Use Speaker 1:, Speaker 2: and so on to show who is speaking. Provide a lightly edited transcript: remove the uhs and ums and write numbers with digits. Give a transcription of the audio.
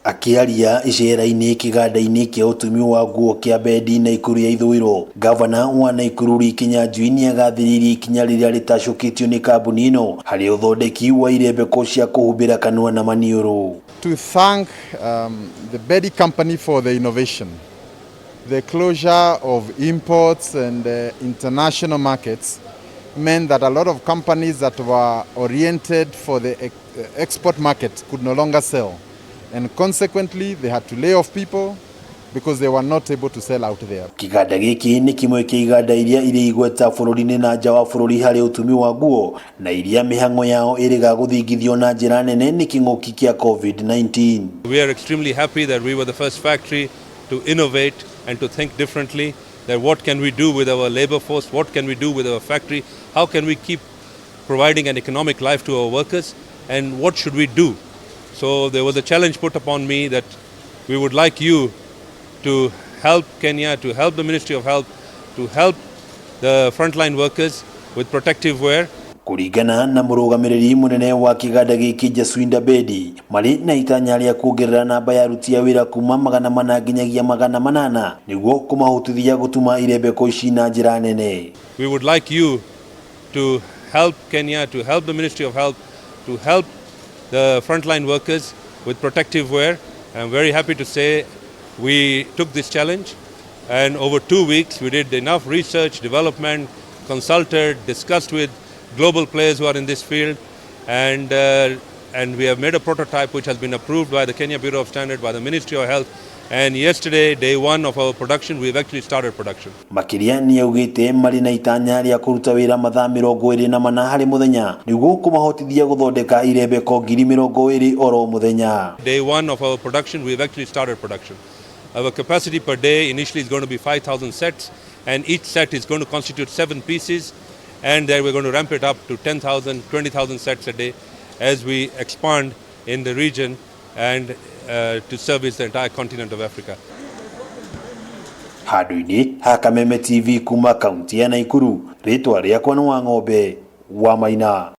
Speaker 1: Akĩaria icera-inĩ kĩganda-inĩ kĩa ũtumi wa nguo kĩa Bendi Naikuru ya ithũĩro, ngavana wa Naikuru Lee Kinyanjui nĩagathĩrĩirie ikinya rĩrĩa rĩtacũkĩtio nĩ kambuni ĩno harĩ ũthondeki wa irembeko cia kũhumbĩra kanua na maniũrũ.
Speaker 2: To thank the Bedi company for the innovation. The closure of imports and international markets meant that a lot of companies that were oriented for the export market could no longer sell. And consequently, they had to lay off people because they were not able to sell out there.
Speaker 1: Kĩganda gĩkĩ nĩ kĩmwe kĩa iganda iria irĩ igweta bũrũri-inĩ na nja wa bũrũri harĩ ũtumi wa nguo na iria mĩhang'o yao ĩrĩga gũthingithio na njĩra nene nĩ kĩng'ũki kĩa COVID-19.
Speaker 3: We are extremely happy that we were the first factory to innovate and to think differently, that what can we do with our labor force, what can we do with our factory, how can we keep providing an economic life to our workers, and what should we do? So there was a challenge put upon me that we would like you to help Kenya, to help the Ministry of Health, to help the frontline workers with protective wear.
Speaker 1: Kũringana na mũrũgamĩrĩri mũnene wa kĩganda gĩkĩ Jaswinder Bedi, marĩ na itanya rĩa kuongerera namba ya aruti a wĩra kuma 400 nginyagia 800 nĩguo kũmahotithia gũtuma irembeko ici na njĩra nene.
Speaker 3: We would like you to help Kenya, to help the Ministry of Health, to help the frontline workers with protective wear. I'm very happy to say we took this challenge, and over 2 weeks we did enough research, development, consulted, discussed with global players who are in this field, and we have made a prototype which has been approved by the Kenya Bureau of Standard, by the Ministry of Health, and yesterday, day one of our production, we've actually started production.
Speaker 1: Makĩria nĩ augĩte marĩ na itanya rĩa kũruta wĩra mathaa 24 harĩ mũthenya nĩguo kũmahotithia gũthondeka irembeko 20,000 oro mũthenya.
Speaker 3: Day one of our production, we've actually started production. Our capacity per day initially is going to be 5,000 sets, and each set is going to constitute seven pieces, and then we're going to ramp it up to 10,000, 20,000 sets a day as we expand in the region and to service the entire continent of Africa.
Speaker 1: Handũ-inĩ ha Kameme TV kuma kaunti ya Naikuru, rĩtwa rĩakwa nĩ Wang'ombe wa Maina.